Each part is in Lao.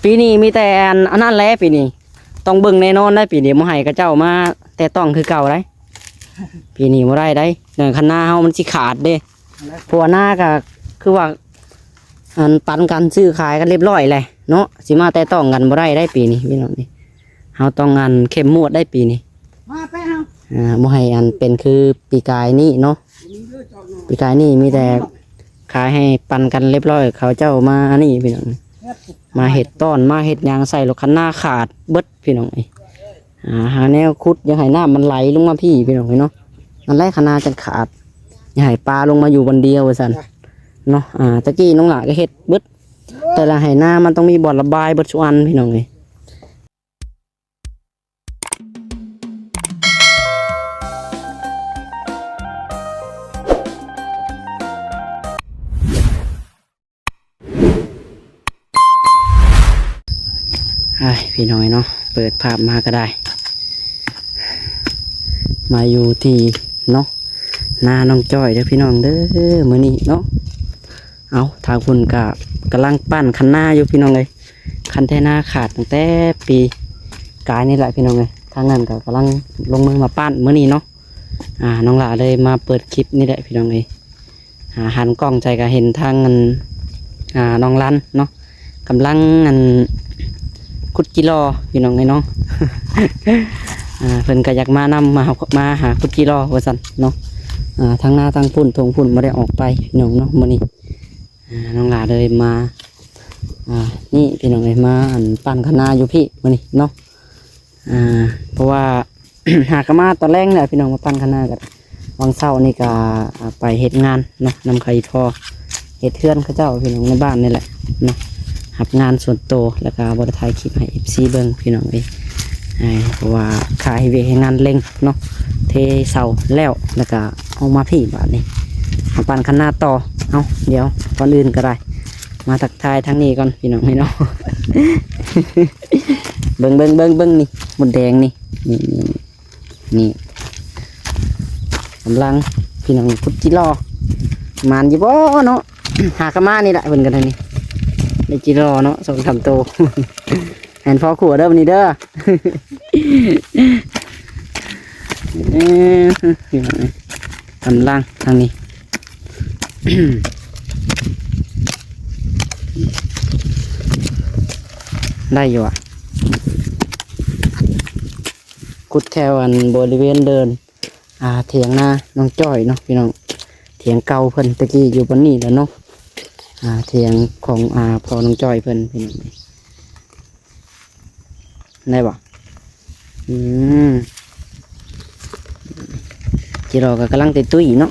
ປີນີ້ມີແຕ່ອັນ ອັນນັ້ນແຫຼະ ປີນີ້ຕ້ອງເບິ່ງແນ່ນອນໄດ໋ ປີນີ້ບໍ່ໃຫ້ເຂົາເຈົ້າມາແຕະຕ້ອງຄືເກົ່າໄດ໋ ປີນີ້ບໍ່ໄດ້ໄດ໋ ເອີ ຄັນນາເຮົາມັນຊິຂາດເດ້ ເພາະວ່ານາກໍຄືວ່າ ອັນ ປັນກັນຊື້ຂາຍກັນຮຽບຮ້ອຍແຫຼະເນາະ ຊິມາແຕະຕ້ອງກັນບໍ່ໄດ້ໄດ໋ ປີນີ້ພີ່ນ້ອງນີ້ ເຮົາຕ້ອງ ອັນ ເຂັ້ມງວດໄດ໋ ປີນີ້ ມາໄປເຮົາ ອ່າ ບໍ່ໃຫ້ ອັນ ເປັນຄືປີກາຍນີ້ເນາະ ປີກາຍນີ້ມີແຕ່ຂາຍໃຫ້ປັນກັນຮຽບຮ້ອຍ ເຂົາເຈົ້າມາອັນນີ້ພີ່ນ້ອງ ມາເຮັດຕ້ອນ ມາເຮັດຫຍັງໃສ່ ລົດຄັນນາຂາດເບິດພີ່ນ້ອງເອີຍ ອ່າ ຫາແນວຂຸດ ຢ່າໃຫ້ນ້ຳມັນໄຫຼລົງມາພີ້ພີ່ນ້ອງເອີຍເນາະ ນັ້ນແຫຼະຄັນນາຈັ່ງຂາດ ຢ່າໃຫ້ປາລົງມາຢູ່ບ່ອນດຽວວ່າຊັ້ນເນາະ ອ່າ ຕະກີ້ນ້ອງຫຼ້າກໍເຮັດເບິດ ແຕ່ລະໄຮ່ນາມັນຕ້ອງມີບ່ອນລະບາຍເບິດສູ່ອັນພີ່ນ້ອງເອີຍ. ອ້າຍ ພີ່ນ້ອງເນາະ ເປີດພາບມາກໍໄດ້ ມາຢູ່ທີ່ເນາະ ນານ້ອງຈ້ອຍເດີພີ່ນ້ອງເດີ ມື້ນີ້ເນາະ. ເອົາ ທາງພຸ້ນກະກຳລັງປັ້ນຄັນນາຢູ່ພີ່ນ້ອງເອີຍ ຄັນແທ້ນາຂາດຕັ້ງແຕ່ປີກາຍນີ້ແຫຼະພີ່ນ້ອງເອີຍ ທາງນັ້ນກະກຳລັງລົງມືມາປັ້ນມື້ນີ້ເນາະ ອ່າ ນ້ອງຫຼ້າເລີຍມາເປີດຄລິບນີ້ແຫຼະພີ່ນ້ອງເອີຍ ອ່າ ຫັນກ້ອງໃສ່ກະເຫັນທາງ ອັນ ອ່າ ນ້ອງລັນເນາະ ກຳລັງ ອັນ ຂຸດຈີລໍພີ່ນ້ອງເອີຍເນາະ ອ່າ ເພິ່ນກະຢາກມານຳ ມາ ມາຫາຂຸດຈີລໍວ່າຊັ້ນເນາະ ອ່າ ທາງນາທາງພຸ້ນທົ່ງພຸ້ນບໍ່ໄດ້ອອກໄປພີ່ນ້ອງເນາະ ມື້ນີ້ ອ່າ ນ້ອງຫຼ້າເລີຍມາ ອ່າ ນີ້ພີ່ນ້ອງເອີຍ ມາ ອັນ ປັ້ນຄັນນາຢູ່ພີ້ມື້ນີ້ເນາະ ອ່າ ເພາະວ່າ ຫາກະມາຕອນແລງແຫຼະພີ່ນ້ອງ ມາປັ້ນຄັນນາກັນ ຫວ່າງເຊົ້ານີ້ກະ ອ່າ ໄປເຮັດງານເນາະ ນຳເຂົາອີ່ພໍ່ ເຮັດເຮືອນເຂົາເຈົ້າພີ່ນ້ອງ ໃນບ້ານນີ້ແຫຼະເນາະ ຮັບງານສ່ວນໂຕ ແລ້ວກະບໍ່ໄດ້ຖ່າຍຄລິບໃຫ້ເອັຟຊີເບິ່ງພີ່ນ້ອງເອີຍ ອ່າ ເພາະວ່າຂ້າເຮັດວຽກເຮັດງານເລັ່ງເນາະ ເທເສົາແລ້ວ ແລ້ວກະອອກມາພີ້ບາດນີ້ ມາປັ້ນຄັນນາຕໍ່ ເອົາ ດຽວ ກ່ອນອື່ນກໍໄດ້ ມາທັກທາຍທາງນີ້ກ່ອນພີ່ນ້ອງເອີຍເນາະ ເບິ່ງ ເບິ່ງ ເບິ່ງ ເບິ່ງ ນີ້ ມົດແດງນີ້ ນີ້ ນີ້ ນີ້ ກຳລັງພີ່ນ້ອງຂຸດຈີລໍ ໝານຢູ່ບໍ່ເນາະ ຫາກະມານີ້ລະ ເພິ່ນກໍໄດ້ນີ້ ໄດ້ຈີລໍເນາະ ສອງສາມໂຕ ແມ່ນພໍຂົ້ວເດີບັດນີ້ເດີ ເອີ ພີ່ນ້ອງເອີຍ ກຳລັງທາງນີ້ ໄດ້ຢູ່ຫວາ ຂຸດແຖວ ອັນ ບໍລິເວນເດີ່ນ ອ່າ ຖຽງນານ້ອງຈ້ອຍເນາະພີ່ນ້ອງ ຖຽງເກົ່າເພິ່ນແຕ່ກີ້ຢູ່ບ່ອນນີ້ແຫຼະເນາະ ອ່າ ຖຽງຂອງ ອ່າ ພໍ່ນ້ອງຈ້ອຍເພິ່ນພີ່ນ້ອງ ໄດ້ບໍ່? ອືມ ຈີລໍກໍກຳລັງຕຸ້ຍໆເນາະ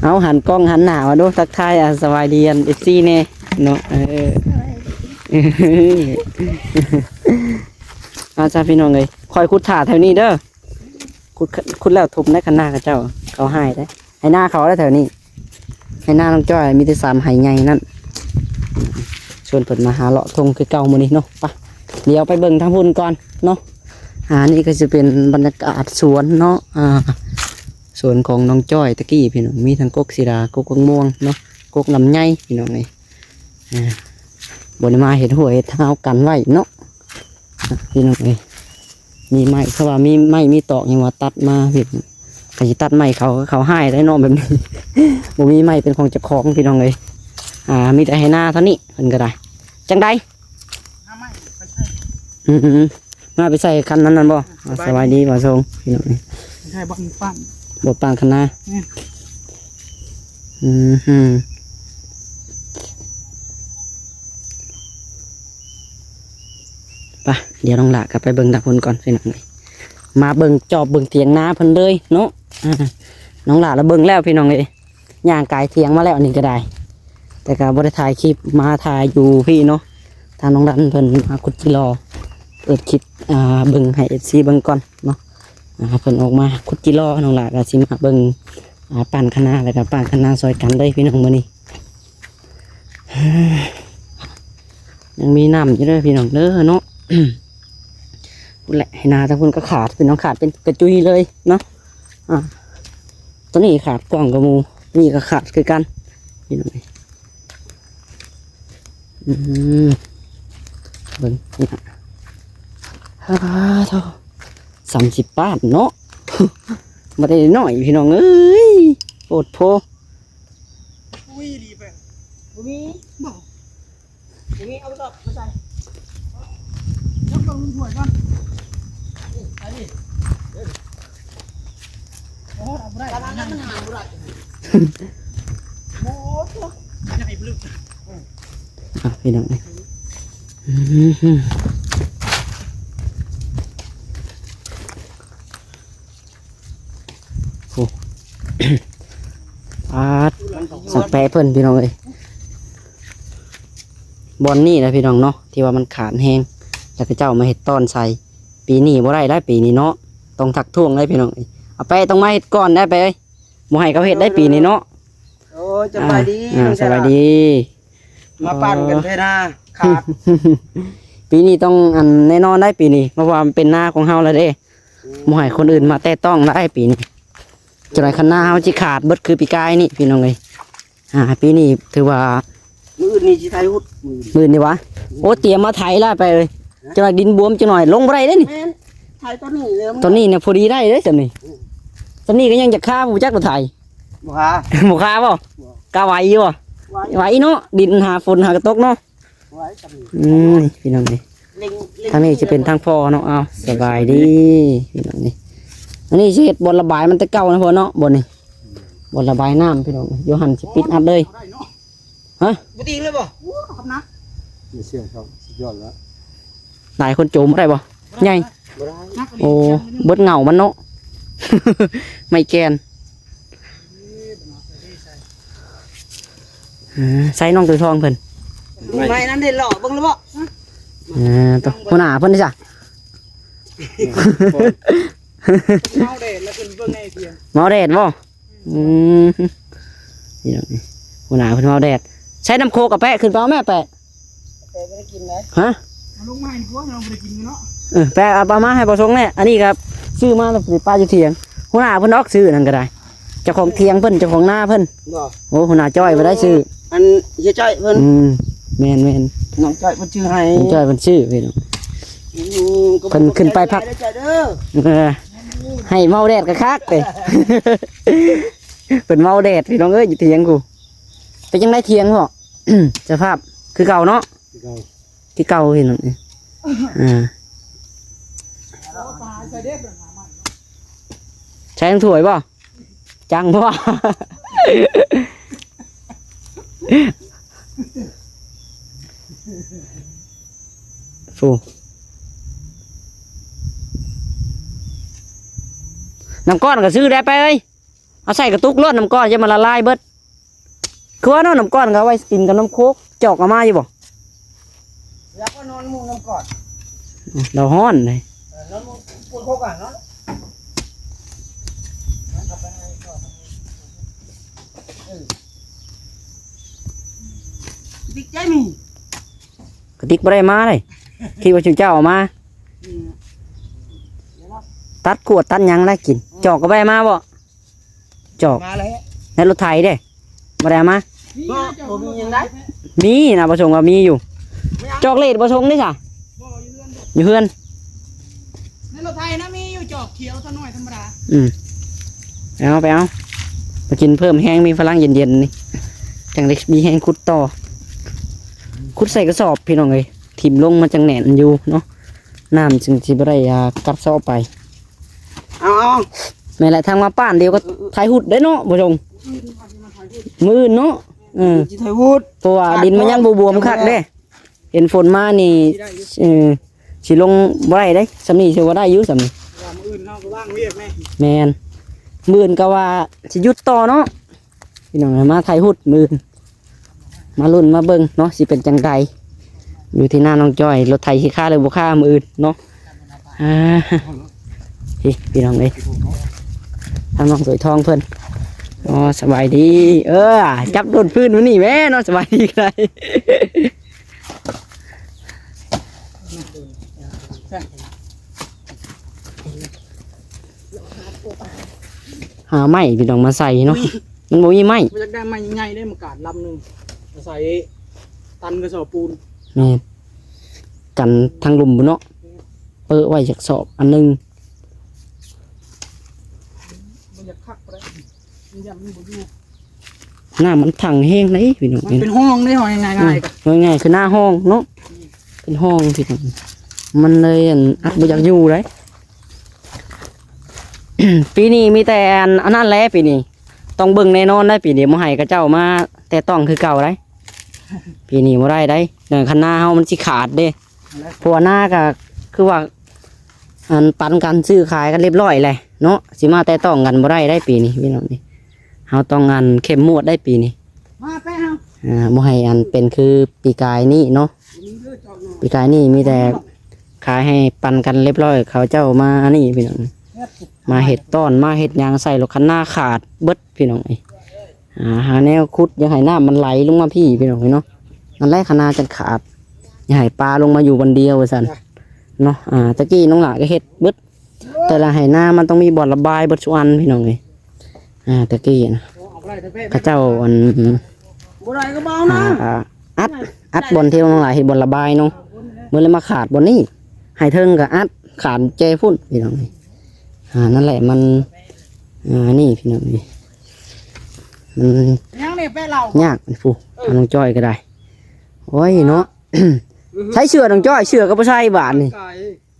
ເອົາ ຫັນກ້ອງຫັນໜ້າມາດູ ທັກທາຍ ອ່າ ສະບາຍດີ ອັນ ເອັຟຊີແດ່ເນາະ ເອີ ສະບາຍດີ ເອົາຊະພີ່ນ້ອງເອີຍ ຂ້ອຍຂຸດຖ້າແຖວນີ້ເດີ ຂຸດ ຂຸດແລ້ວຖົມໄດ້ຄັນນາເຂົາເຈົ້າ ເຂົາໃຫ້ໄດ້ ໃຫ້ນາເຂົາໄດ້ແຖວນີ້ ໃຫ້ນານ້ອງຈ້ອຍ ມີແຕ່ສາມໄຮ່ໃຫຍ່ນັ້ນ ຊວນເພິ່ນມາຫາເລາະທົ່ງຄືເກົ່າມື້ນີ້ເນາະ ໄປ ດຽວໄປເບິ່ງທາງພຸ້ນກ່ອນເນາະ ອ່າ ນີ້ກໍຊິເປັນບັນຍາກາດສວນເນາະ ອ່າ ສວນຂອງນ້ອງຈ້ອຍຕະກີ້ພີ່ນ້ອງ ມີທັງກົກສີດາ ກົກບັກມ່ວງເນາະ ກົກລຳໄຍພີ່ນ້ອງເອີຍ ອ່າ ບໍ່ໄດ້ມາເຮັດຮົ້ວເຮັດຮາວກັນໄວ້ເນາະ ພີ່ນ້ອງເອີຍ ມີໄມ້ ຖ້າວ່າມີໄມ້ມີຕອກຫຍັງວ່າຕັດມາເຮັດ ກໍຊິຕັດໄມ້ເຂົາ ເຂົາຮ້າຍໄດ໋ເນາະແບບນີ້ ບໍ່ມີໄມ້ເປັນຂອງເຈົ້າຂອງພີ່ນ້ອງເອີຍ ອ່າ ມີແຕ່ໄຮ່ນາເທົ່ານີ້ເພິ່ນກໍໄດ້ ຈັ່ງໃດ ຫາໄມ້ໄປໃສ່ ອືມ ມາໄປໃສ່ຄັນນັ້ນນັ້ນບໍ່ ອ່າ ສະບາຍດີ ສະບາຍດີ ບ່າວຊົງ ພີ່ນ້ອງເອີຍ ໃສ່ບ່ອນປັ້ນ ບ່ອນປັ້ນຄັນນາ ແມ່ນ ອືມ ໄປ ດຽວນ້ອງຫຼ້າກັບໄປເບິ່ງທາງພຸ້ນກ່ອນພີ່ນ້ອງເອີຍ ມາເບິ່ງຈອບເບິ່ງຖຽງນາເພິ່ນເລີຍເນາະ ອ່າ ນ້ອງຫຼ້າລະເບິ່ງແລ້ວພີ່ນ້ອງເອີຍ ຍ່າງກາຍຖຽງມາແລ້ວນີ້ກໍໄດ້ ແຕ່ກໍບໍ່ໄດ້ຖ່າຍຄລິບ ມາຖ່າຍຢູ່ພີ້ເນາະ ທາງນ້ອງລັນເພິ່ນມາຂຸດຈີລໍ ເປີດຄລິບ ອ່າ ເບິ່ງໃຫ້ເອັຟຊີເບິ່ງກ່ອນເນາະ ອ່າ ເພິ່ນອອກມາຂຸດຈີລໍ ນ້ອງຫຼ້າກໍຊິມາເບິ່ງ ອ່າ ປັ້ນຄະນາ ແລ້ວກໍປັ້ນຄະນາຊ່ອຍກັນເລີຍພີ່ນ້ອງມື້ນີ້ ຍັງມີນ້ຳຢູ່ເດີພີ່ນ້ອງເດີເນາະ ພຸ້ນແຫຼະ ໃຫ້ນາທາງພຸ້ນກໍຂາດ ພີ່ນ້ອງ ຂາດເປັນກະຈຸຍເລີຍເນາະ ອ່າ ຕົວນີ້ຂາດກວ້າງກວ່າໝູ່ ນີ້ກໍຂາດຄືກັນ ພີ່ນ້ອງ ນີ້ ອືມ ເບິ່ງນີ້ນະ ຫາໂທ້ ສາມສິບບາດເນາະ ບໍ່ໄດ້ນ້ອຍພີ່ນ້ອງເອີຍ ໂພດໂພ. ອຸ້ຍ ດີໄປ ບໍ່ມີ ບໍ່ ບໍ່ມີ ເອົາດອກມາໃສ່ ຈັບເບິ່ງຖ້ວຍກ່ອນ ນີ້ ໄປນີ້ ໂອ້ ເອົາບໍ່ໄດ້ ຂະໜາດນັ້ນມັນຫາບໍ່ໄດ້ ໂອ້ ໃຫຍ່ບລຶກ ອ່ະ ພີ່ນ້ອງເອີຍ ອືມ ໂອ້ ປາດ ສັງແປະເພິ່ນພີ່ນ້ອງເອີຍ ບ່ອນນີ້ແຫຼະພີ່ນ້ອງເນາະ ທີ່ວ່າມັນຂາດແຮງ ແລ້ວເຂົາເຈົ້າມາເຮັດຕ່ອນໃສ່ ປີນີ້ບໍ່ໄດ້ໄດ໋ ປີນີ້ເນາະ ຕ້ອງທັກທ້ວງໄດ໋ພີ່ນ້ອງເອີຍ ອາແປະຕ້ອງມາເຮັດກ່ອນໄດ໋ ອາແປະ ບໍ່ໃຫ້ເຂົາເຮັດໄດ້ປີນີ້ເນາະ ໂອ້ຍ ສະບາຍດີ ອ່າ ສະບາຍດີ ມາປານກັນແທ້ນາ ຂາດ ປີນີ້ຕ້ອງ ອັນ ແນ່ນອນໄດ້ປີນີ້ ເພາະວ່າມັນເປັນນາຂອງເຮົາແລ້ວເດ້ ອືມ ບໍ່ໃຫ້ຄົນອື່ນມາແຕະຕ້ອງໄດ້ປີນີ້ ຈະໄດ້ຄັນນາເຮົາຊິຂາດເບິດຄືປີກາຍນີ້ພີ່ນ້ອງເອີຍ ອ່າ ປີນີ້ຖືວ່າ ມື້ອື່ນນີ້ຊິໄຖຮຸດ ມື້ອື່ນນີ້ຫວາ ໂອ້ ຕຽມມາໄຖລະໄປເອີຍ ຮະ ຈະໄດ້ດິນບວມຈັກໜ້ອຍ ລົງບໍ່ໄດ້ເດ້ນີ້ ແມ່ນ ໄຖຕອນນີ້ແລ້ວ ຕອນນີ້ນະພໍດີໄດ້ເດ້ສ່ຳນີ້ ອືມ ສ່ຳນີ້ກໍຍັງຈະຄາບໍ່ຈັກລົດໄຖ ບໍ່ຄາ ບໍ່ຄາບໍ່ ບໍ່ ກະໄຫວຢູ່ບໍ່ ໄຫວ ໄຫວເນາະ ດິນຫາຝົນຫາກະຕົກເນາະ ໄຫວສ່ຳນີ້ ອືມ ພີ່ນ້ອງເອີຍ ເລັ່ງ ເລັ່ງ ທາງນີ້ຈະເປັນທາງພໍ່ເນາະ ເອົາ ສະບາຍດີພີ່ນ້ອງເອີຍ ອັນນີ້ຊິເຮັດບ່ອນລະບາຍມັນແຕ່ເກົ່ານະພໍ່ເນາະ ບ່ອນນີ້ ບ່ອນລະບາຍນ້ຳພີ່ນ້ອງ ຢູ່ຫັ້ນຊິປິດອັດເລີຍ ຮະ ບໍ່ຕີງເລີຍບໍ່ ໂອ້ ຄັກນະ ມີເຊືອກເຂົາ ສຸດຍອດແລ້ວ ຫຼາຍຄົນໂຈມບໍ່ໄດ້ບໍ່ ໃຫຍ່ ບໍ່ໄດ້ ໂອ້ ເບິດເຫງົ້າມັນເນາະ ໄມ້ແກ່ນ ເອີ ໃສ່ນ້ອງໂຕທອງເພິ່ນ ໄມ້ນັ້ນເດ້ ເລາະເບິ່ງແລ້ວບໍ່ ເອີ ໂຕ ຫົວໜ້າເພິ່ນນີ້ຊະ ເມົາແດດແລ້ວຂຶ້ນເບິ່ງໃນທຽງ ເມົາແດດບໍ່ ອືມ ນີ້ດອກນີ້ ຫົວໜ້າເພິ່ນເມົາແດດ ໃຊ້ນ້ຳໂຄກກະແປະ ຂຶ້ນໄປເອົາແມ່ແປະ ແປະບໍ່ໄດ້ກິນເດ້ ຮະ ເອົາລົງມາໃຫ້ພວກເຮົາບໍ່ໄດ້ກິນເນາະ ເອີ ແປະເອົາໄປມາໃຫ້ບໍ່ຊົງແດ່ ອັນນີ້ກໍຊື້ມາແລ້ວໄປປະຢູ່ທຽງ ຫົວໜ້າເພິ່ນອອກຊື້ນັ້ນກໍໄດ້ ເຈົ້າຂອງທຽງເພິ່ນ ເຈົ້າຂອງນາເພິ່ນ ບໍ່ ໂອ້ ຫົວໜ້າຈ້ອຍບໍ່ໄດ້ຊື້ ອັນເຮຍຈ້ອຍເພິ່ນ ອືມ ແມ່ນໆ ນ້ອງຈ້ອຍເພິ່ນຊື້ໃຫ້ ນ້ອງຈ້ອຍເພິ່ນຊື້ ອືມ ເພິ່ນຂຶ້ນໄປພັກ ເອີ ໃຫ້ເມົາແດດຄັກໆເດ້ ເພິ່ນເມົາແດດພີ່ນ້ອງເອີຍ ຢູ່ທຽງພຸ້ນ ເປັນຈັ່ງໃດທຽງພໍ່ ສະພາບຄືເກົ່າເນາະ ຄືເກົ່າ ຄືເກົ່າພີ່ນ້ອງເອີຍ ອ່າ ໃສ່ຖ້ວຍບໍ່ ຈັ່ງບໍ່ ຟູ ນ້ຳກ້ອນກໍຊື້ໄດ້ໄປເອີຍ ເອົາໃສ່ກະຕຸກໂລດ ນ້ຳກ້ອນຢ່າມັນລະລາຍເບິດ ຄືວ່າເນາະ ນ້ຳກ້ອນກໍເອົາໄວ້ກິນກັບນ້ຳໂຄກ ຈອກເອົາມາຢູ່ບໍ່ ຢາກວ່ານອນມຸງນ້ຳກ້ອນ ລາວຮ້ອນເດ້ ເອີ ນອນມຸງປົວໂຄກອະເນາະ ເອີ ຕິກໃຈມີ ກະຕິກບໍ່ໄດ້ມາເດ້ ຄິດວ່າຊຸມເຈົ້າເອົາມາ ອືມ ຕັດກວດຕັດຫຍັງໄດ້ກິນ ອືມ ຈອກກໍບໍ່ໄດ້ມາບໍ່ ຈອກ ມາແລ້ວ ໃນລົດໄຖເດ້ ບໍ່ໄດ້ເອົາມາ ບໍ່ ບໍ່ມີຫຍັງໃດ ມີນະ ປະສົງວ່າມີຢູ່ ແມ່ນຫຍັງ ຈອກເລດປະສົງເດ້ຊະ ບໍ່ ຢູ່ເຮືອນ ຢູ່ເຮືອນ ໃນລົດໄຖນະມີຢູ່ ຈອກຂຽວຕົວນ້ອຍທຳມະດາ ອືມ ເອົາໄປເອົາ ມາກິນເພີ່ມແຮງ ມີພະລັງເຢັນໆນີ້ ຈັ່ງໄດ້ມີແຮງຂຸດຕໍ່ ຂຸດໃສ່ກະສອບພີ່ນ້ອງເອີຍ ຖິ້ມລົງມັນຈັ່ງແໜ້ນຢູ່ເນາະ ນ້ຳຈຶ່ງຊິບໍ່ໄດ້ ອ່າ ກັດເຊາະໄປ ເອົາໆ ແມ່ນແຫຼະ ທາງມາປ້ານດຽວກໍຖ່າຍຫຸດໄດ້ເນາະ ບໍ່ຊົງ ມື້ອື່ນເນາະ ເອີ ຊິຖ່າຍຫຸດ ເພາະວ່າດິນມັນຍັງບໍ່ບວມຄັກເດ້ ເຫັນຝົນມານີ້ ເອີ ຊິລົງບໍ່ໄດ້ເດ້ ສ່ຳນີ້ຖືວ່າໄດ້ຢູ່ ສ່ຳນີ້ ວ່າມື້ອື່ນເຮົາກໍວ່າງວຽກແດ່ ແມ່ນ ມື້ອື່ນກໍວ່າຊິຢຸດຕໍ່ເນາະ ພີ່ນ້ອງ ມາຖ່າຍຫຸດມື້ອື່ນ ມາລຸ້ນມາເບິ່ງເນາະ ຊິເປັນຈັ່ງໃດ ຢູ່ທີ່ໜ້ານ້ອງຈ້ອຍ ລົດໄຖຊິຄາຫຼືບໍ່ຄາມື້ອື່ນເນາະ ອ່າ ພີ່ ພີ່ນ້ອງເອີຍ ທາງນ້ອງສວຍທອງເພິ່ນ ອໍ ສະບາຍດີ ເອີ ຈັບໂດນພື້ນມານີ້ແມ່ເນາະ ສະບາຍດີກໍໄດ້ ຫາໄມ້ພີ່ນ້ອງມາໃສ່ເນາະ ມັນບໍ່ມີໄມ້ ມັນຢາກໄດ້ໄມ້ໃຫຍ່ເດ້ ມາກາດລຳໜຶ່ງ ມາໃສ່ ຕັນກະສອບປູນ. ແມ່ນ ກັນທາງລຸ່ມພຸ້ນເນາະ ເປີະໄວ້ຈັກສອບອັນໜຶ່ງ. ບໍ່ຢາກຄັກປານໃດ ມັນຢ້ານມັນບໍ່ຢູ່. ນ້ຳມັນຂັງແຮງເດ້ພີ່ນ້ອງ. ມັນເປັນຮ່ອງເດ້ ເວົ້າງ່າຍໆ ອືມ ເວົ້າງ່າຍໆ ຄືໜ້າຮ່ອງເນາະ ເປັນຮ່ອງພີ່ນ້ອງ. ມັນເລີຍ ອັນ ອັດບໍ່ຢາກຢູ່ເດ້. ປີນີ້ມີແຕ່ອັນ ອັນນັ້ນແຫຼະ ປີນີ້ຕ້ອງເບິ່ງແນ່ນອນໄດ໋. ປີນີ້ບໍ່ໃຫ້ເຂົາເຈົ້າມາແຕະຕ້ອງຄືເກົ່າໄດ໋. ປີນີ້ບໍ່ໄດ້ໄດ໋ ເອີ ຄັນນາເຮົາມັນຊິຂາດເດ້. ເພາະວ່ານາກະຄືວ່າ ອັນ ປັນກັນຊື້ຂາຍກັນລຽບຮ້ອຍແຫຼະເນາະ ຊິມາແຕະຕ້ອງກັນບໍ່ໄດ້ໄດ໋ປີນີ້ພີ່ນ້ອງ. ນີ້ເຮົາຕ້ອງ ອັນ ເຂັ້ມງວດໄດ໋ປີນີ້ ມາແປະເຮົາ ອ່າ ບໍ່ໃຫ້ ອັນ ເປັນຄືປີກາຍນີ້ເນາະ. ປີກາຍນີ້ມີແຕ່ຂາຍໃຫ້ປັນກັນລຽບຮ້ອຍ ເຂົາເຈົ້າມາອັນນີ້ພີ່ນ້ອງ ມາເຮັດຕ້ອນ ມາເຮັດຫຍັງໃສ່ ລົດຄັນນາຂາດເບິດພີ່ນ້ອງເອີຍ. ອ່າ ຫາແນວຂຸດ ຢ່າໃຫ້ນ້ຳມັນໄຫຼລົງມາພີ້ພີ່ນ້ອງເອີຍເນາະ. ນັ້ນແຫຼະ ຄັນນາຈັ່ງຂາດ ຢ່າໃຫ້ປາລົງມາຢູ່ບ່ອນດຽວວ່າຊັ້ນເນາະ. ອ່າ ຕະກີ້ນ້ອງຫຼ້າກໍເຮັດເບິດ ແຕ່ລະໄຮ່ນາມັນຕ້ອງມີບ່ອນລະບາຍເບິດສູ່ອັນພີ່ນ້ອງເອີຍ. ອ່າ ຕະກີ້ນະ ເຂົາເຈົ້າ ອັນ ບໍ່ໄດ້ກໍບໍ່ເອົານະ ອ່າ ອັດ ອັດບ່ອນທີ່ນ້ອງຫຼ້າເຮັດບ່ອນລະບາຍເນາະ ເມື່ອລະມາຂາດບ່ອນນີ້ ໃຫ້ເທິງກໍອັດ ຂາດແຈພຸ້ນພີ່ນ້ອງເອີຍ. ອ່າ ນັ້ນແຫຼະ ມັນ ອ່າ ນີ້ພີ່ນ້ອງເອີຍ ມັນ ຍັງນີ້ແປະເຫຼົ້າ ຍາກພຸ້ນ ເອີ ນ້ອງຈ້ອຍກໍໄດ້. ໂອ້ຍເນາະ ໃສ່ເສື້ອນ້ອງຈ້ອຍ ເສື້ອກໍບໍ່ໃສ່ບາດນີ້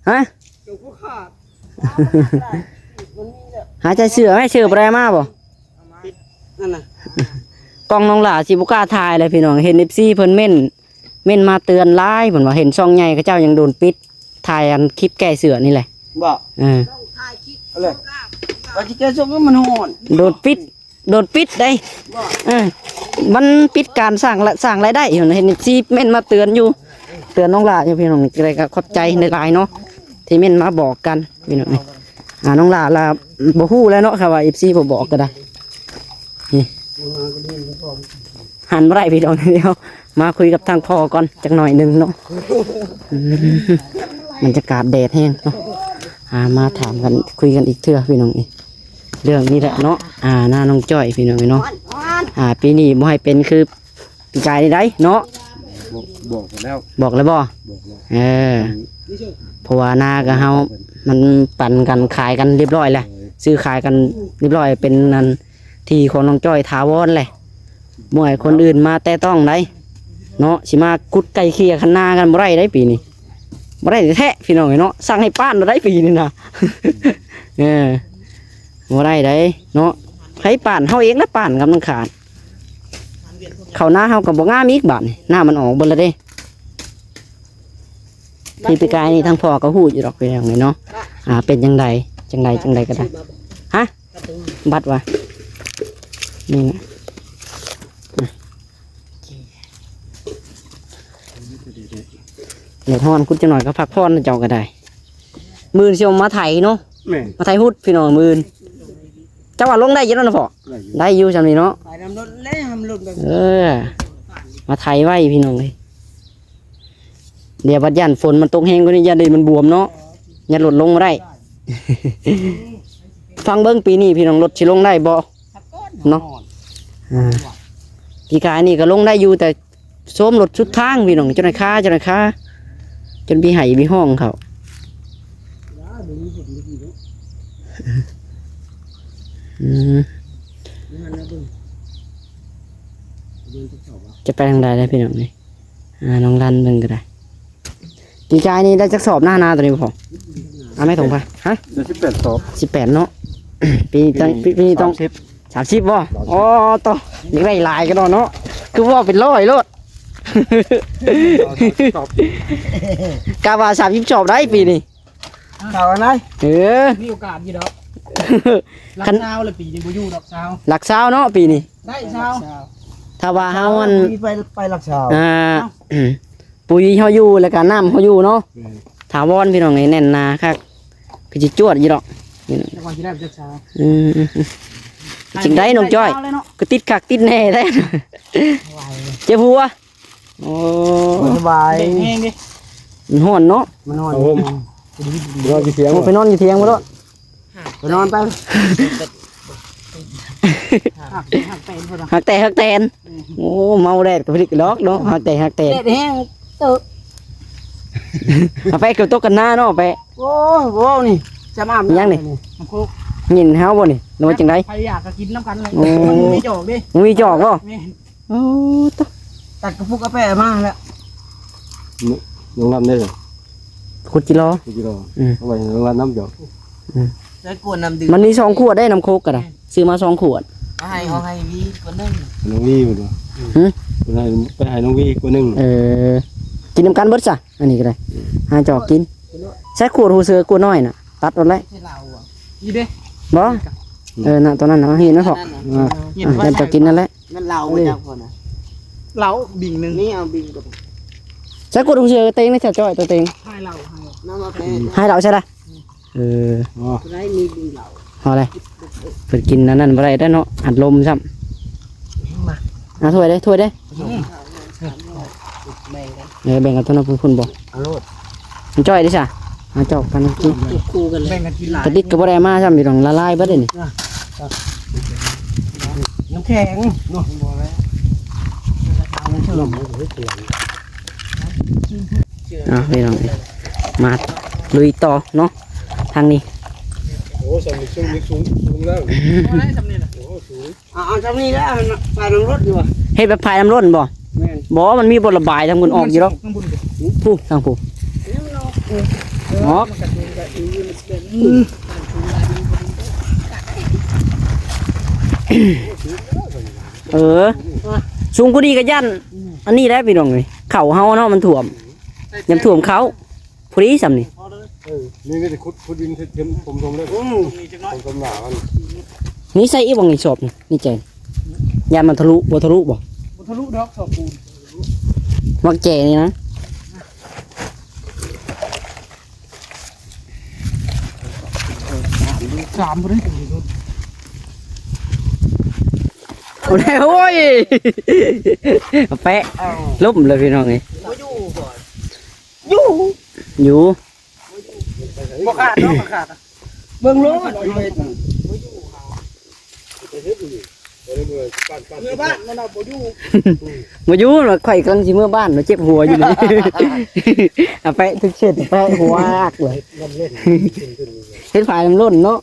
ຮະ ເກືອບບໍ່ຂາດ ຫາໃສ່ເສື້ອ ໃຫ້ເສື້ອບໍ່ໄດ້ມາບໍ່? ນັ້ນນະ ກ້ອງນ້ອງຫຼ້າຊິບໍ່ກ້າຖ່າຍແລ້ວພີ່ນ້ອງ ເຫັນເອັຟຊີເພິ່ນເມັ້ນ ເມັ້ນມາເຕືອນຫຼາຍ ເພິ່ນວ່າເຫັນຊ່ອງໃຫຍ່ເຂົາເຈົ້າຍັງໂດນປິດ ຖ່າຍອັນຄລິບແກ້ເສື້ອນີ້ແຫຼະ ບໍ່? ເອີ ເອົາເລີຍ ວ່າຊິແກ້ເສື້ອກໍມັນຮ້ອນ ໂດນປິດ ໂດນປິດເດ້ ເອີ ມັນປິດການສ້າງ ສ້າງລາຍໄດ້ ເຫັນເອັຟຊີເມັ້ນມາເຕືອນຢູ່ ເຕືອນນ້ອງຫຼ້າຢູ່ພີ່ນ້ອງ. ຈັ່ງໃດກໍຂອບໃຈຫຼາຍໆເນາະ ທີ່ເມັ້ນມາບອກກັນພີ່ນ້ອງ. ອ່າ ນ້ອງຫຼ້າລະບໍ່ຮູ້ແລ້ວເນາະ ຄັນວ່າເອັຟຊີບໍ່ບອກກໍໄດ້. ນີ້ ຫັນບໍ່ໄດ້ພີ່ນ້ອງ ດຽວມາຄຸຍກັບທາງພໍ່ກ່ອນຈັກໜ້ອຍໜຶ່ງເນາະ. ອືມ ບັນຍາກາດແດດແຮງເນາະ. ອ່າ ມາຖາມກັນ ຄຸຍກັນອີກເທື່ອພີ່ນ້ອງເອີຍ ເລື່ອງນີ້ແຫຼະເນາະ. ອ່າ ນານ້ອງຈ້ອຍພີ່ນ້ອງເອີຍເນາະ. ອ່າ ປີນີ້ບໍ່ໃຫ້ເປັນຄືປີກາຍນີ້ໄດ໋ເນາະ. ບອກ ບອກແລ້ວ ບອກແລ້ວບໍ່? ບອກແລ້ວ ເອີ ອືມ ເພາະວ່ານາກັບເຮົາມັນປັນກັນຂາຍກັນລຽບຮ້ອຍແລ້ວ ເອີ ຊື້ຂາຍກັນລຽບຮ້ອຍ ເປັນອັນ ທີ່ຂອງນ້ອງຈ້ອຍຖາວອນແຫຼະ ບໍ່ໃຫ້ຄົນອື່ນມາແຕະຕ້ອງໄດ໋ເນາະ. ຊິມາຂຸດໄກ່ເຂ່ຍຄັນນາກັນບໍ່ໄດ້ໄດ໋ປີນີ້ ບໍ່ໄດ້ແທ້ໆ ພີ່ນ້ອງເອີຍເນາະ. ສັ່ງໃຫ້ປ້ານແລ້ວໄດ໋ປີນີ້ນະ ເອີ ບໍ່ໄດ້ໄດ໋ເນາະ. ໃຜປ້ານ ເຮົາເອງນະ ປ້ານກຳລັງຂາດ ເຂົ້ານາເຮົາກໍບໍ່ງາມອີກບາດນີ້ ນ້ຳມັນອອກເບິດແລ້ວເດ້. ທີ່ປີກາຍນີ້ທາງພໍ່ກໍຮູ້ຢູ່ດອກ ເປັນຫຍັງເນາະ. ອ່າ ເປັນຈັ່ງໃດ ຈັ່ງໃດ ຈັ່ງໃດກໍໄດ້ ຮະ ບັດວ່າ ນີ້ນະ ແດດຮ້ອນ ຂຸດຈັກໜ້ອຍກໍພັກຜ່ອນ ເຈົ້າກໍໄດ້. ມື້ອື່ນຊິເອົາມາໄຖເນາະ. ແມ່ນ ມາໄຖຮຸດພີ່ນ້ອງ ມື້ອື່ນ. ເຈົ້າວ່າລົງໄດ້ຢູ່ແລ້ວນະພໍ່? ໄດ້ຢູ່ ໄດ້ຢູ່ຊ່ຳນີ້ເນາະ. ໄປນຳລົດແລ້ວ ນຳລົດແບບ ເອີ ມາໄຖໄວ້ພີ່ນ້ອງເອີຍ. ດຽວບັດຢ້ານຝົນມັນຕົກແຮງກວ່ານີ້ ຢ້ານດິນມັນບວມເນາະ ຢ້ານລົດລົງບໍ່ໄດ້. ຟັງເບິ່ງປີນີ້ພີ່ນ້ອງ ລົດຊິລົງໄດ້ບໍ່ເນາະ. ອ່າ ປີກາຍນີ້ກໍລົງໄດ້ຢູ່ ແຕ່ໂຊມລົດສຸດທາງພີ່ນ້ອງ ຈົນໄດ້ຄາ ຈົນໄດ້ຄາ ຈົນມີໄຫ້ມີຮ້ອງເຂົາ. ອືມ ຈະໄປທາງໃດລະພີ່ນ້ອງເອີຍ. ອ່າ ນ້ອງລັນເບິ່ງກໍໄດ້. ປີກາຍນີ້ໄດ້ຈັກສອບນະ ນາໂຕນີ້ພໍ່? ເອົາໄມ້ຖົງໄປ ຮະ? ໄດ້ສິບແປດສອບ. ສິບແປດເນາະ. ປີ ປີ ປີນີ້ຕ້ອງ ສາມສິບ ສາມສິບບໍ່? ສາມສິບ. ອໍ ໂຕ ຢາກໄດ້ຫຼາຍກັນເນາະ ຄືວ່າເປັນຮ້ອຍໂລດ. ສອບ ກະວ່າສາມສິບສອບໄດ້ປີນີ້. ເອົາອັນໃດ? ເອີ ມີໂອກາດຢູ່ດອກ. ຫຼັກຊາວລະປີນີ້ບໍ່ຢູ່ດອກຊາວ. ຫຼັກຊາວເນາະປີນີ້. ໄດ້ຊາວ ຖ້າວ່າເຮົາອັນ ໄປ ໄປຫຼັກຊາວ ອ່າ ເອົ້າ ປຸ໋ຍເຮົາຢູ່ ແລ້ວກະນ້ຳເຮົາຢູ່ເນາະ. ແມ່ນ ຖາວອນພີ່ນ້ອງເອີຍ ແໜ້ນໜາຄັກ ຄືຊິຈວດຢູ່ດອກ. ຈັກວ່າຊິໄດ້ຈັກຊາວ. ອືມ ຈັ່ງໃດນ້ອງຈ້ອຍ ຄືຕິດຄັກຕິດແນ່ແທ້. ເຈັບຫົວ. ໂອ້ ບໍ່ສະບາຍ ແຮງເດ້ ມັນຮ້ອນເນາະ. ມັນຮ້ອນ. ໂອ້ ນອນຢູ່ຖຽງ ໂອ້ ໄປນອນຢູ່ຖຽງພຸ້ນໂລດ. ໄປນອນໄປ ຮັກແຕນ ຮັກແຕນ ອືມ ໂອ້ ເມົາແດດກໍບໍ່ໄດ້ດອກເນາະ ຮັກແຕ່ ຮັກແຕ່ ແດດແຮງເຕີບ ເອົາໄປເກັບຕົກກັນນາເນາະ ໄປ ໂອ້ຍ ເວົ້ານີ້ຈະມາ ຍັງນີ້ ນ້ຳໂຄກ ຍິນເຮົາບໍ່ນີ້ ຫຼືວ່າຈັ່ງໃດ? ໃຜຢາກກໍກິນນຳກັນເລີຍ ໂອ້ ມັນມີຈອກເດ້ ມັນມີຈອກບໍ່? ແມ່ນ ໂອ້ ຕະ ຕັດກະປຸກກາແຟມາແລ້ວ ນ້ອງລຳເດ້ ຂຸດຈິລໍ ຂຸດຈິລໍ ອືມ ເອົາໄວ້ໃຫ້ນ້ອງລຳນຳເຈົ້າ ອືມ ໃສ່ກວດນ້ຳດື່ມ ມັນມີສອງຂວດເດ້ ນ້ຳໂຄກກໍໄດ້ ແມ່ນ ຊື້ມາສອງຂວດ ເອົາໃຫ້ ເອົາໃຫ້ວີກວດໜຶ່ງ ໃຫ້ນ້ອງວີພຸ້ນວ່າ ຫື? ໄປໃຫ້ ໄປໃຫ້ນ້ອງວີກວດໜຶ່ງ ເອີ ກິນນຳກັນເບິດຊະ ອັນນີ້ກໍໄດ້ ອືມ ຫາຈອກກິນ ໃສ່ຂວດຫົວເສືອຂວດນ້ອຍນະ ຕັດເອົາແຫຼະ ໃສ່ເຫຼົ້າບໍ່? ນີ້ເດ້ ບໍ່? ເອີ ນະ ຕົວນັ້ນນະ ເຫັນນະເທາະ ອ່າ ເອົາໃຫ້ເຈົ້າກິນນັ້ນແຫຼະ ມັນເຫຼົ້າບໍ່ຈັກພຸ້ນນະ ເຫຼົ້າບິງໜຶ່ງ ນີ້ເອົາບິງກັບ ໃສ່ກວດຫົວເສືອເຕັງໃນສາຈ້ອຍຕົວເຕັງ ໃຫ້ເຫຼົ້າ ໃຫ້ເຫຼົ້າ ໃສ່ລະ ເອີ ອໍ ໄດ້ມີບິງເຫຼົ້າ ພໍແລ້ວ ເພິ່ນກິນອັນນັ້ນບໍ່ໄດ້ເດ້ເນາະ ອັດລົມຊ້ຳ ມາ ເອົາຖ້ວຍເດ້ ຖ້ວຍເດ້ ອືມ ແບ່ງກັນ ເອີ ແບ່ງກັນຕົວນັ້ນພຸ້ນບໍ່ ເອົາໂລດ ມັນຈ້ອຍເດ້ຊະ ເອົາຈອກກັນກິນ ແບ່ງກັນກິນ ກະຕິກກໍບໍ່ໄດ້ມາຊ້ຳ ພີ່ນ້ອງ ລະລາຍເບິດເດ້ນີ້ ນ້ຳແຂງເນາະ ບໍ່ແລ້ວ ອ້າວ ພີ່ນ້ອງ ມາລຸຍຕໍ່ເນາະ ທາງນີ້ ໂອ້ ສ່ຳນີ້ສູງ ສູງ ສູງແລ້ວ ບໍ່ໄດ້ສ່ຳນີ້ລະ ໂອ້ ສູງ ເອົາ ເອົາຊ່ຳນີ້ແຫຼະ ໄຟນ້ຳລົດຢູ່ຫວາ ເຮັດແບບພາຍນ້ຳລົ້ນບໍ່? ແມ່ນ ບໍ່ ມັນມີບົດລະບາຍທາງພຸ້ນອອກຢູ່ດອກ ທາງພຸ້ນ ພຸ້ນທາງພຸ້ນ ອອກ ເອີ ສູງກວ່ານີ້ກໍຢ້ານ ອັນນີ້ແຫຼະພີ່ນ້ອງເອີຍ ເຂົ້າເຮົາເນາະມັນຖ້ວມ ຢ້ານຖ້ວມເຂົ້າ ພໍດີຊ່ຳນີ້ ເອີ ນີ້ ນີ້ຂຸດ ຂຸດດິນເຮັດເຂັມ ຖົມໆ ເລີຍ ອືມ ຖົມໆ ໜ້າມັນ ນີ້ໃສ່ອີກບໍ່ນີ້ ສອບນີ້ ນີ້ແຈ ຢ້ານມັນທະລຸ ບໍ່ທະລຸບໍ່? ບໍ່ທະລຸດອກ ສອບປູນ ມັກແຈນີ້ນະ ສາມບໍ່ໄດ້ ເອົາແລ້ວ ໂອ້ຍ ແປະ ລົ້ມເລີຍພີ່ນ້ອງເອີຍ ບໍ່ຢູ່ບໍ່? ຢູ່ ຢູ່ ບໍ່ຂາດເນາະ ບໍ່ຂາດ ເບິ່ງໂລດ ເຮັດ ເມືອບ້ານມັນເອົາບໍ່ຢູ່ ບໍ່ຢູ່ ຂ້ອຍກຳລັງຊິເມືອບ້ານ ເຈັບຫົວຢູ່ນີ້ ເອົາໄປທຸກເຂດ ໄປຫົວອັກເລີຍ ເຮັດຝາຍນ້ຳລົ້ນເນາະ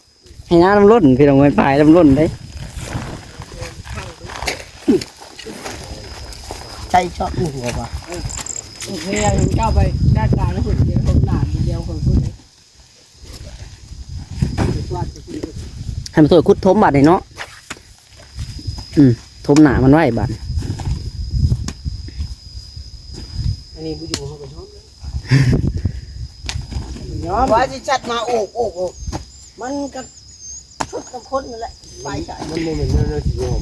ໃຫ້ນ້ຳລົ້ນ ພີ່ນ້ອງເອີຍ ຝາຍນ້ຳລົ້ນເດ້ ໃສ່ຊອດຫົວວ່າ ໂອເຄ ເຈົ້າໄປຈັດການແລ້ວພຸ້ນ ດຽວຄົນໜ້າດຽວຄົນພຸ້ນ ໃຫ້ມາຊ່ວຍຂຸດຖົມບາດນີ້ເນາະ ອືມ ຖົມໜ້າມັນໄວ້ບາດ ອັນນີ້ບໍ່ຢູ່ເຮົາກໍຍອມ ຍອມ ວ່າຊິຈັດມາໂອກ ໂອກ ໂອກ ມັນກໍ ສຸດກັບຄົນນັ້ນແຫຼະ ໄປໃສ ມັນບໍ່ແມ່ນແນວ ແນວຊິຍອມ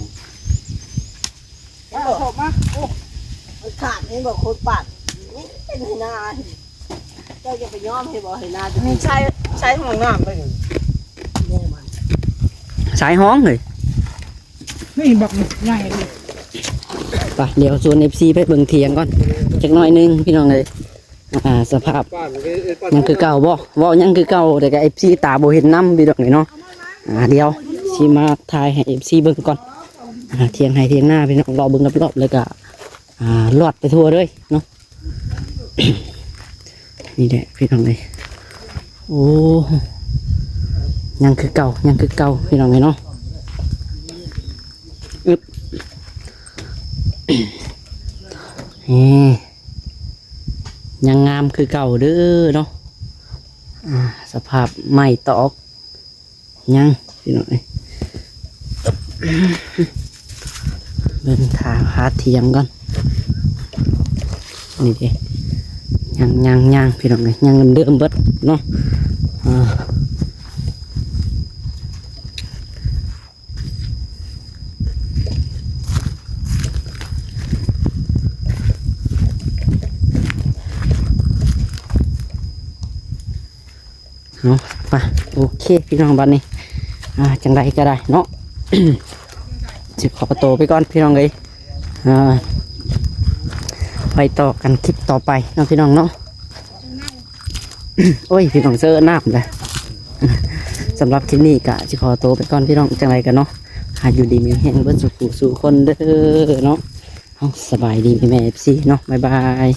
ເອົາເຂົ້າມາ ໂອ້ ມັນຂາດ ເຫັນບໍ່ ຄົນປາດ ນີ້ເປັນໄຮ່ນາ ເຈົ້າຈະໄປຍອມໃຫ້ບໍ່ ໄຮ່ນາ ນີ້ໃຊ້ ໃຊ້ຫ້ອງນ້ຳໄປນີ້ ແມ່ມັນ ສາຍຫ້ອງເຮີ້ຍ ນີ້ບັກໃຫຍ່ເລີຍ ໄປ ດຽວຊວນເອັຟຊີໄປເບິ່ງຖຽງກ່ອນ ຈັກໜ້ອຍໜຶ່ງ ພີ່ນ້ອງເອີຍ. ອ່າ ສະພາບຍັງຄືເກົ່າບໍ່? ເວົ້າຍັງຄືເກົ່າ ແຕ່ກໍເອັຟຊີຕາບໍ່ເຫັນນຳ ພີ່ນ້ອງເອີຍເນາະ. ອ່າ ດຽວຊິມາຖ່າຍໃຫ້ເອັຟຊີເບິ່ງກ່ອນ. ອ່າ ຖຽງໄຮ່ຖຽງນາ ພີ່ນ້ອງ ເລາະເບິ່ງຮອບໆ ແລ້ວກໍ ອ່າ ລອດໄປທົ່ວເລີຍເນາະ. ນີ້ແຫຼະ ພີ່ນ້ອງເອີຍ ໂອ້ ຍັງຄືເກົ່າ ຍັງຄືເກົ່າ ພີ່ນ້ອງເອີຍເນາະ. ອຶບ ນີ້ ຍັງງາມຄືເກົ່າເດີເນາະ. ອ່າ ສະພາບໄມ້ຕອກຍັງ ພີ່ນ້ອງເອີຍ. ເບິ່ງທາງຫາຖຽງກ່ອນ. ນີ້ເດ້ ຍັງ ຍັງ ຍັງ ພີ່ນ້ອງເອີຍ ຍັງເດີມໆ ເບິດເນາະ. ອ່າ ເນາະ ໄປ ໂອເຄ ພີ່ນ້ອງ ບັດນີ້ ອ່າ ຈັ່ງໃດກໍໄດ້ເນາະ ຊິຂໍໂຕໄປກ່ອນ ພີ່ນ້ອງເອີຍ. ອ່າ ໄປຕໍ່ກັນຄລິບຕໍ່ໄປເນາະ ພີ່ນ້ອງເນາະ. ໂອ້ຍ ພີ່ນ້ອງ ເຊີນ້ຳເລີຍ. ສຳລັບຄລິບນີ້ກະຊິຂໍໂຕໄປກ່ອນ ພີ່ນ້ອງ ຈັ່ງໃດກະເນາະ ໃຫ້ຢູ່ດີມີແຮງເບິດສູ່ຜູ້ສູ່ຄົນເດີເນາະ. ເອົາ ສະບາຍດີແມ່ໆ ເອັຟຊີເນາະ ບາຍບາຍ.